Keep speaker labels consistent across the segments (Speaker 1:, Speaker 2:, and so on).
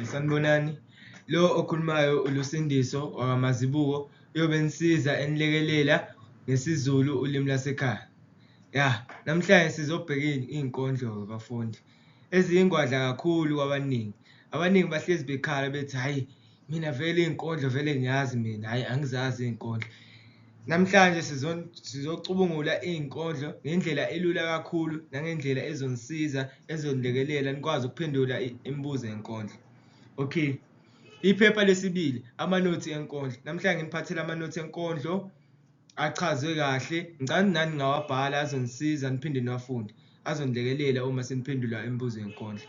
Speaker 1: Sanibonani, lo okhulumayo uLusindiso wakwaMazibuko uyobe enisiza enilekelela ngesiZulu ulimi lwasekhaya. Ya, namhlanje sizobheka iy'nkondlo-ke bafundi eziyingwadla kakhulu kwabaningi. Abaningi bahlezi bekhala bethi hhayi mina vele iy'nkondlo vele ngiyazi mina, hhayi angizazi iy'nkondlo. Namhlanje sizocubungula iy'nkondlo ngendlela elula kakhulu nangendlela ezonisiza ezonilekelela nikwazi ukuphendula imibuzo yenkondlo. Okay, iphepha lesibili, amanothi enkondlo. Namhlanje nginiphathele amanothi enkondlo achazwe kahle. Ngicabanga nani ningawabhala azonisiza niphinde niwafunde, azonilekelela uma seniphendula imibuzo yenkondlo.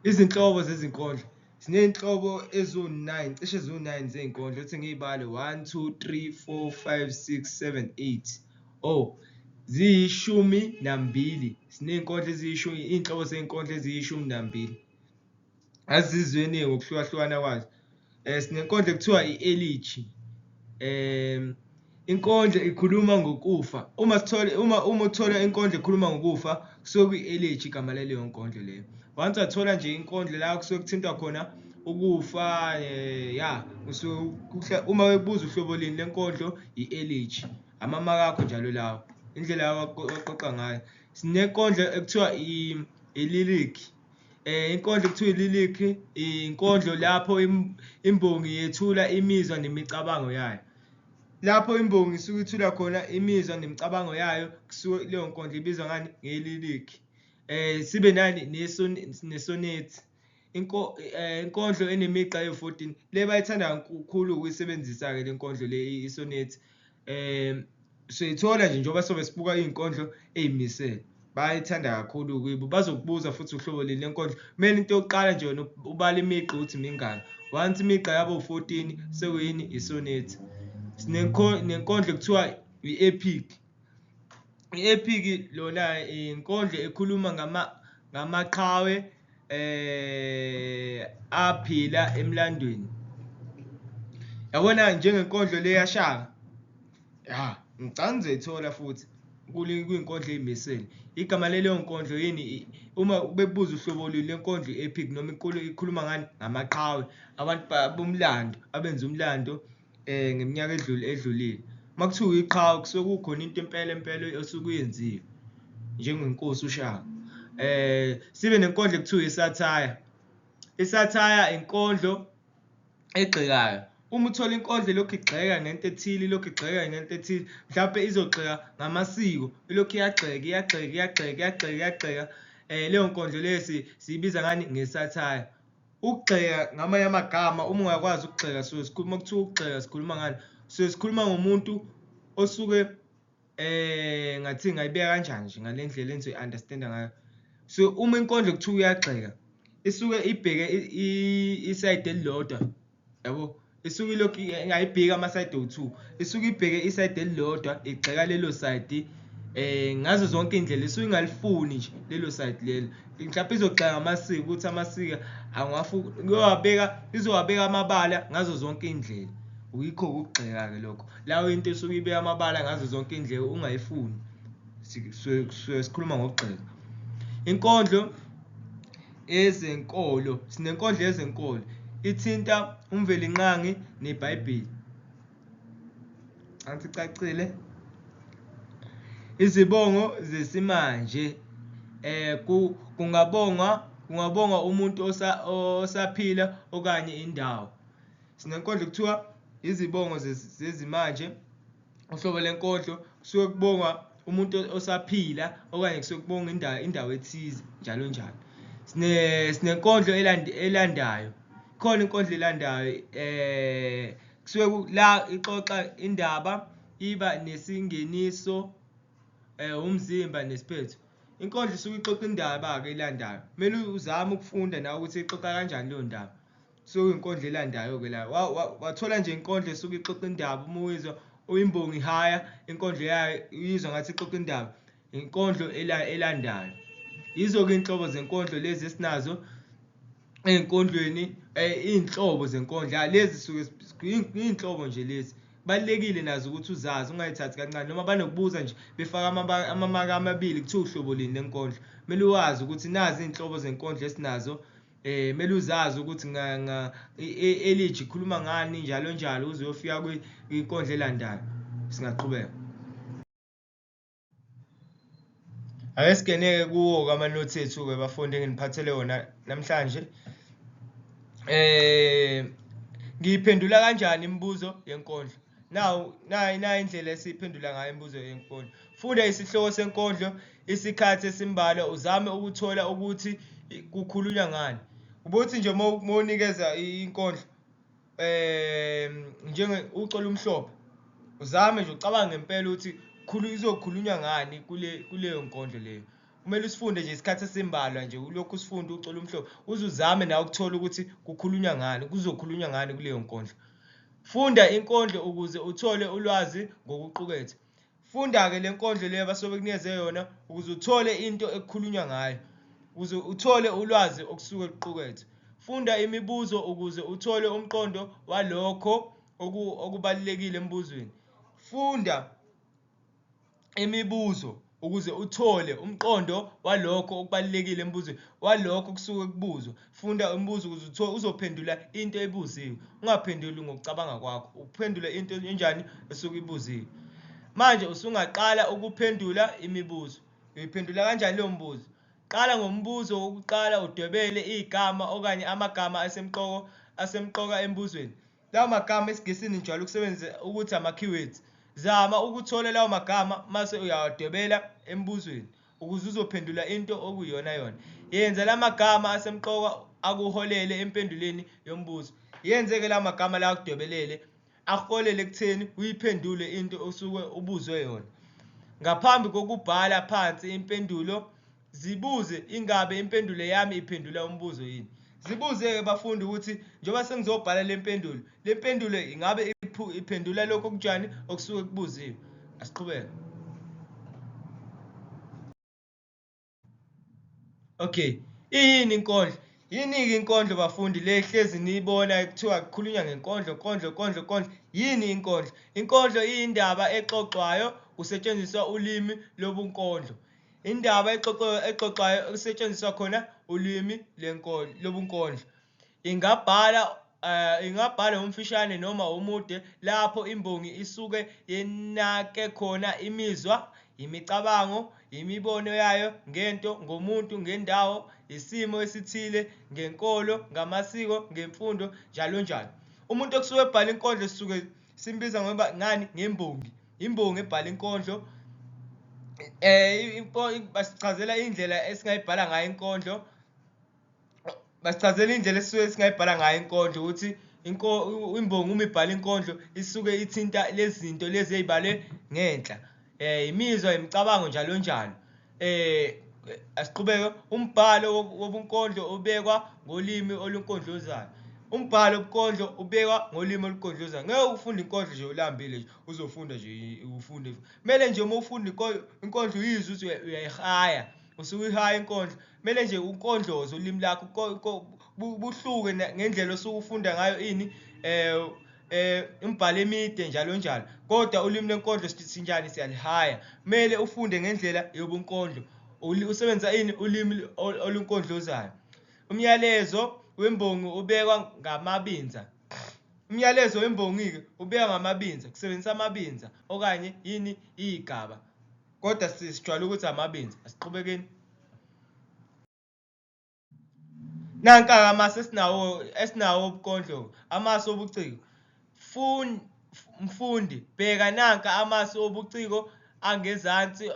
Speaker 1: Izinhlobo zezinkondlo. Siney'nhlobo eziwu-nine, cishe ziwu-nine zey'nkondlo. Othi ngiy'bale, one, two, three, four, five, six, seven, eight. Oh, ziyishumi nambili. Siney'nkondlo eziyishumi, iy'nhlobo zey'nkondlo eziyishumi nambili. Azizweni-ke ngokuhlukahlukana kwazo. Sinenkondlo ekuthiwa i-elegy. Inkondlo ikhuluma ngokufa. Uma sithola uma uma uthola inkondlo ekhuluma ngokufa kusuke kuyi-elegy igama laleyo nkondlo leyo. Once wathola nje inkondlo la kusuke kuthintwa khona ukufa ya usuke uma bekubuza uhlobo lini lenkondlo i-elegy. Amamaki akho njalo lawo. Indlela awaqoqa ngayo. Sinenkondlo ekuthiwa i-lyric. Inkondlo ekuthiwa i-lyric inkondlo lapho imbongi yethula imizwa nemicabango yayo. Lapho imbongi isuke ithula khona imizwa nemicabango yayo kusuke leyo nkondlo ibizwa ngani? Nge-lyric. Sibe nani? Nesonethi. Inkondlo enemigqa ewu-14 le bayithanda kakhulu ukuyisebenzisa-ke le nkondlo le isonethi. Soyithola nje njengoba sobe sibuka iy'nkondlo ey'misele bayayithanda kakhulu kuyibo bazokubuza futhi uhlobo lini lenkondlo kumele into yokuqala nje wena ubale imigqa ukuthi mingaki once imigqa yabo u-14 sekuyini isonethi. Sinenkondlo ekuthiwa i-epic. I-epic lona inkondlo ekhuluma ngamaqhawe aphila emlandweni. Yabona njengenkondlo le yaShaka, ya ngicabanga nizoyithola futhi kwinkondlo ey'misele. Igama laleyo nkondlo yini? Uma bekubuza uhlobo luni lwenkondlo i-epic noma ikhuluma ngani? Ngamaqhawe, abantu bomlando abenza umlando ngeminyaka edlule edlulile. Uma kuthiwa iqhawe kusuke kukhona into impela impela osuke uyenziwe njengenkosi uShaka. Sibe nenkondlo ekuthiwa isathaya. Isathaya inkondlo egxekayo. Uma uthola inkondlo elokhu igxeka ngento ethile, ilokhu igxeka ngento ethile, mhlawumpe izogxeka ngamasiko, ilokhu iyagxeka, iyagxeka, iyagxeka, iyagxeka, iyagxeka. Leyo nkondlo leyo siyibiza ngani? Ngesathaya. Ukugxeka ngamanye amagama uma ungakwazi ukugxeka suke sikhuluma kuthiwa ukugxeka sikhuluma ngani? Suke sikhuluma ngomuntu osuke ngathi ngayibeka kanjani nje ngale ndlela enizoyi-understand-a ngayo. So uma inkondlo kuthiwa uyagxeka isuke ibheke isayidi elilodwa yabo isuke ilokhu ingayibheki amasayidi owu-two isuke ibheke isayidi elilodwa igxeka lelo sayidi ngazo zonke iy'ndlela isuke ingalifuni nje lelo sayidi lelo mhlawumpe izogxeka ngamasiko ukuthi amasiko angiyowabeka izowabeka amabala ngazo zonke iy'ndlela yikho ukugxeka-ke lokho lawo into esuke ibeka amabala ngazo zonke iy'ndlela ungayifuni suke sikhuluma ngokugxeka inkondlo Ezenkolo, sinenkondlo yezenkolo, ithinta uMvelinqangi neBhayibheli. Angithi icacile. Izibongo zesimanje kungabongwa kungabongwa umuntu osaphila okanye indawo. Sinenkondlo kuthiwa izibongo zezimanje. Uhlobo lenkondlo kusuke kubongwa umuntu osaphila okanye kusuke kubongwa indawo indawo ethize njalo njalo. Sinenkondlo elandayo. Khona inkondlo elandayo kusuke la ixoxa indaba iba nesingeniso umzimba nesiphetho. Inkondlo isuke ixoxa indaba-ke elandayo. Kumele uzame ukufunda nawe ukuthi ixoxa kanjani leyo ndaba. Kusuke kuyinkondlo elandayo-ke la. Wathola nje inkondlo esuke ixoxa indaba uma uyizwa uyimbongi ihaya inkondlo yayo uyizwa ngathi ixoxa indaba. Inkondlo elandayo. Yizo-ke iy'nhlobo zenkondlo lezi esinazo ey'nkondlweni iy'nhlobo zenkondlo lezi suke iy'nhlobo nje lezi. Kubalulekile nazo ukuthi uzazi ungayithathi kancane noma banokubuza nje befaka amamaki amabili kuthiwa uhlobo lini lenkondlo. Kumele uwazi ukuthi nazi iy'nhlobo zenkondlo esinazo. Kumele uzazi ukuthi i-elegy ikhuluma ngani njalo njalo uze uyofika kwinkondlo elandayo. Singaqhubeka. Ake singeneke kuwo-ke amanothi ethu-ke bafundi enginiphathele wona namhlanje. Ngiyiphendula kanjani imibuzo yenkondlo? Nawu nayi nayi indlela esiyiphendula ngayo imibuzo yenkondlo. Funda isihloko senkondlo isikhathi esimbalwa uzame ukuthola ukuthi kukhulunywa ngani. Ubothi nje uma unikeza inkondlo njenge ucela umhlophe uzame nje ucabange ngempela ukuthi khulu izokhulunywa ngani kule kuleyo nkondlo leyo. Kumele usifunde nje isikhathi esimbalwa nje ulokhu usifunda ucela umhlophe uze uzame nawe ukuthola ukuthi kukhulunywa ngani kuzokhulunywa ngani kuleyo nkondlo. Funda inkondlo ukuze uthole ulwazi ngokuqukethe. Funda-ke le nkondlo leyo abasuke bekunikeze yona ukuze uthole into ekukhulunywa ngayo, ukuze uthole ulwazi okusuke kuqukethwe. Funda imibuzo ukuze uthole umqondo walokho okubalulekile embuzweni. Funda imibuzo ukuze uthole umqondo walokho okubalulekile embuzweni, walokho okusuke kubuzwa. Funda umbuzo ukuze uthole uzophendula into ebuziwe. Ungaphenduli ngokucabanga kwakho, uphendule into enjani esuke ibuziwe. Manje usungaqala ukuphendula imibuzo. Uyiphendula kanjani leyo mbuzo? Qala ngombuzo wokuqala udwebele igama okanye amagama asemqoko asemqoka embuzweni. Lawo magama esiNgisini ngijwayele ukusebenzisa ukuthi ama-keywords. Zama ukuthola lawo magama mase uyawadwebela embuzweni ukuze uzophendula into okuyiyona yona. Yenza la magama asemqoka akuholele empendulweni yombuzo. Yenze-ke lawo magama la akudwebelele akuholele ekutheni uyiphendule into osuke ubuzwe yona. Ngaphambi kokubhala phansi impendulo Zibuze, Ingabe impendulo yami iphendula umbuzo yini? Zibuze-ke bafundi ukuthi njengoba sengizobhala le mpendulo, le mpendulo ingabe iphendula lokhu okunjani okusuke kubuziwe. Asiqhubeke. Okay, iyini inkondlo? Yini-ke inkondlo bafundi le hlezi niyibona kuthiwa kukhulunywa ngenkondlo, nkondlo, nkondlo, nkondlo. Yini inkondlo? Inkondlo iyindaba exoxwayo kusetshenziswa ulimi lobunkondlo. Indaba exoxwayo okusetshenziswa khona ulimi lobunkondlo. Ingabhala ingabhalwa umfishane noma omude lapho imbongi isuke yenake khona imizwa, imicabango, imibono yayo ngento, ngomuntu, ngendawo, isimo esithile, ngenkolo, ngamasiko, ngemfundo, njalo njalo. Umuntu okusuke ebhala inkondlo sisuke simbiza ngoba ngani? Ngembongi. Imbongi ebhala inkondlo basichazela indlela esingayibhala ngayo inkondlo basichazela indlela esisuke singayibhala ngayo inkondlo ukuthi imbongi uma ibhala inkondlo isuke ithinta lezi zinto lezi ey'balwe ngenhla imizwa imicabango njalo njalo. Asiqhubeke umbhalo wobunkondlo ubekwa ngolimi olunkondlozayo. Umbhalo wobunkondlo ubekwa ngolimi olunkondlozayo. Ngeke ufunde inkondlo nje ulambile nje uzofunda nje ufunde. Kumele nje uma ufunda inkondlo uyizwe ukuthi uyayihaya usuke uyihaya inkondlo. Kumele nje unkondloze ulimi lakho buhluke ngendlela osuke ufunda ngayo ini imibhalo emide njalo njalo kodwa ulimi lwenkondlo sinjani siyalihaya kumele ufunde ngendlela yobunkondlo usebenzisa ini ulimi olunkondlozayo umyalezo wembongi ubekwa ngamabinza umyalezo wembongi-ke ubekwa ngamabinza kusebenzisa amabinza okanye yini iy'gaba kodwa sijwayele ukuthi amabinza asiqhubekeni Nanka-ke amasu esinawo esinawo obunkondlo, amasu obuciko. Mfundi, bheka nanka amasu obuciko angezansi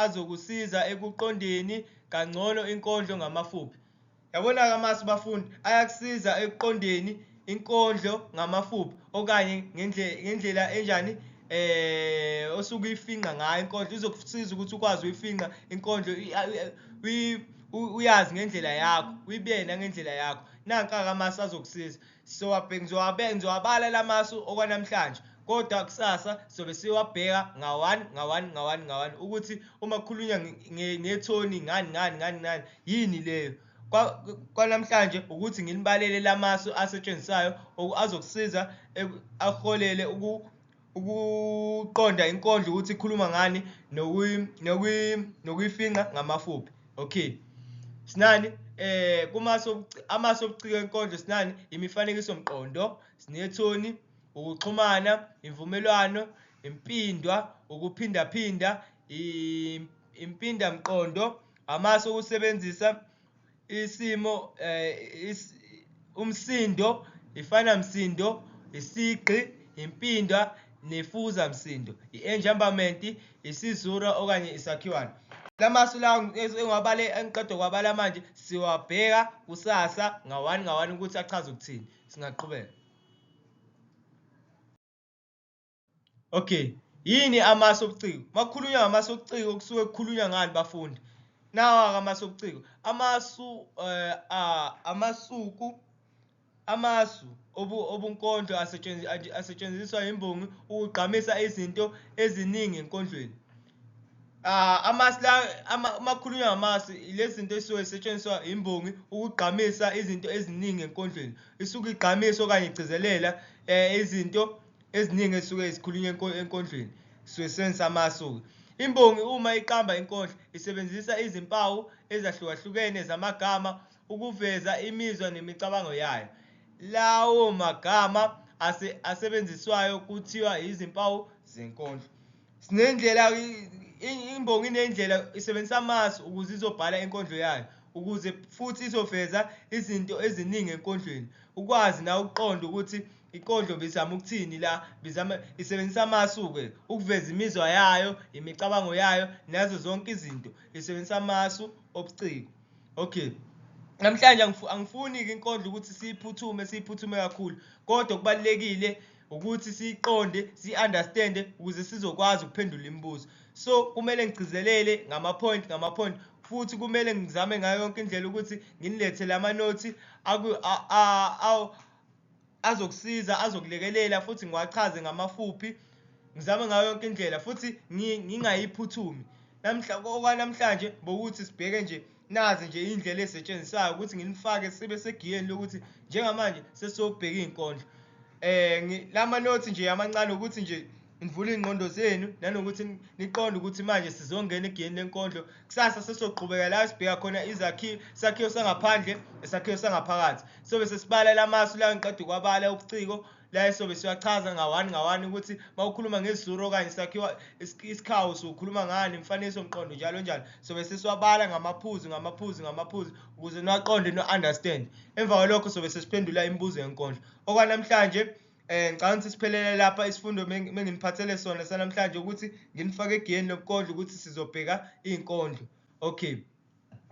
Speaker 1: azokusiza ekuqondeni kangcono inkondlo ngamafuphi. Yabona-ke amasu bafundi, ayakusiza ekuqondeni inkondlo ngamafuphi okanye ngendlela enjani osuke uyifingqa ngayo inkondlo izokusiza ukuthi ukwazi uyifingqa inkondlo uyazi ngendlela yakho uyibeke nangendlela yakho nanka-ke amasu azokusiza sowabheka ngizowabeka ngizowabala la masu okwanamhlanje kodwa kusasa sobe siwabheka nga-one nga-one nga-one nga-one ukuthi uma kukhulunywa ngethoni ngani ngani ngani ngani yini leyo kwanamhlanje ukuthi nginibalele la masu asetshenziswayo azokusiza akuholele ukuqonda inkondlo ukuthi ikhuluma ngani nokuyifingqa ngamafuphi. Okay. Sinani? Kumasu amasu obuciko enkondlo sinani? Imifanekiso-mqondo, sinethoni, ukuxhumana, imvumelwano, impindwa, ukuphindaphinda, impindamqondo, amasu okusebenzisa isimo umsindo, ifanamsindo, isigqi, impindwa nefuzamsindo, i-enjambamenti, isizura okanye isakhiwana. La masu lawa engiwabale engiqeda kuwabala manje siwabheka kusasa ngawani ngawani ukuthi achaza ukuthini. Singaqhubeka. Okay, yini amasu obuciko? Makukhulunywa ngamasu obuciko kusuke kukhulunywa ngani bafundi? Nawa-ke amasu obuciko. Amasu amasuku amasu obunkondlo asetshenziswa imbongi ukugqamisa izinto eziningi enkondlweni. Amasu la uma kukhulunywa ngamasu lezi zinto ezisuke zisetshenziswa imbongi ukugqamisa izinto eziningi enkondlweni. Isuke igqamisa okanye igcizelela izinto eziningi ezisuke zikhulunywa enkondlweni. Sisuke sisebenzisa amasu-ke. Imbongi uma iqamba inkondlo isebenzisa izimpawu ezahlukahlukene zamagama ukuveza imizwa nemicabango yayo. Lawo magama asebenziswayo kuthiwa izimpawu zenkondlo. Sinendlela imbongi inendlela isebenzisa amasu ukuze izobhala inkondlo yayo ukuze futhi izoveza izinto eziningi enkondlweni. Ukwazi nawe ukuqonda ukuthi inkondlo bizama ukuthini la, bizama isebenzisa amasu-ke ukuveza imizwa yayo, imicabango yayo nazo zonke izinto. Isebenzisa amasu obuciko. Okay. Namhlanje angifuni-ke inkondlo ukuthi siyiphuthume siyiphuthume kakhulu kodwa kubalulekile ukuthi siyiqonde siyi-understande ukuze sizokwazi ukuphendula imibuzo. So kumele ngigcizelele ngama-point ngama-point futhi kumele ngizame ngayo yonke indlela ukuthi nginilethele amanothi azokusiza azokulekelela futhi ngiwachaze ngamafuphi ngizame ngayo yonke indlela futhi ngingayiphuthumi. Namhla okwanamhlanje bokuthi sibheke nje nazi nje iy'ndlela ey'setshenziswayo ukuthi nginifake sibe segiyeni lokuthi njengamanje sesiyobheka iy'nkondlo. La manothi nje amancane ukuthi nje nivule iy'ngqondo zenu nanokuthi niqonde ukuthi manje sizongena egiyeni lenkondlo. Kusasa sesizoqhubeka la sibheka khona izakhiwo, isakhiwo sangaphandle, isakhiwo sangaphakathi. Sobe sesibala la masu la ngiqeda ukwabala ubuciko la esobe siwachaza ngawani ngawani ukuthi uma ukhuluma ngezuru okanye isakhiwo isikhawu usukhuluma ngani, imifanekiso mqondo njalo njalo. Sobe sesiwabala ngamaphuzu ngamaphuzu ngamaphuzu ukuze niwaqonde no-understand. Emva kwalokho sobe sesiphendula imibuzo yenkondlo. Okwanamhlanje ngicabanga ukuthi siphelele lapha isifundo menginiphathele sona sanamhlanje ukuthi nginifake egiyeni lobunkondlo ukuthi sizobheka iy'nkondlo. Okay.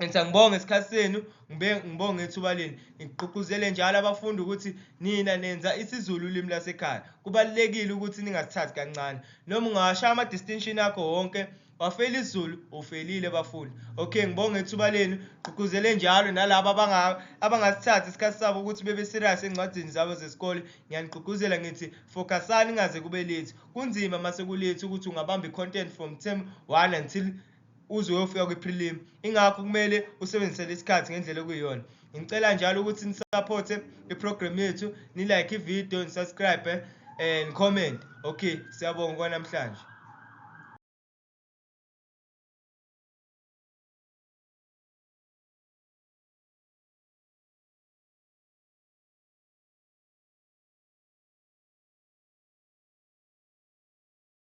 Speaker 1: Ngithi angibonge isikhathi senu, ngibonge ithuba lenu. Ngigqugquzele njalo abafundi ukuthi nina nenza isiZulu ulimi lwasekhaya. Kubalulekile ukuthi ningasithathi kancane. Noma ungawashaya ama-distinction akho wonke, wafeyila isiZulu, ufelile bafundi. Okay, ngibonge ithuba lenu. Gqugquzele njalo nalaba abangasithathi isikhathi sabo ukuthi bebe serious ey'ncwadini zabo zesikole. Ngiyanigqugquzela ngithi focusani kungaze kube late. Kunzima mase ku-late ukuthi ungabamba i-content from term 1 until uze uyofika kwi-prelim. Ingakho kumele usebenzise lesikhathi ngendlela okuyiyona. Ngicela njalo ukuthi nisupporte i-program yethu, ni-like i-video, ni-subscribe, ni-comment. Okay, siyabonga kwanamhlanje.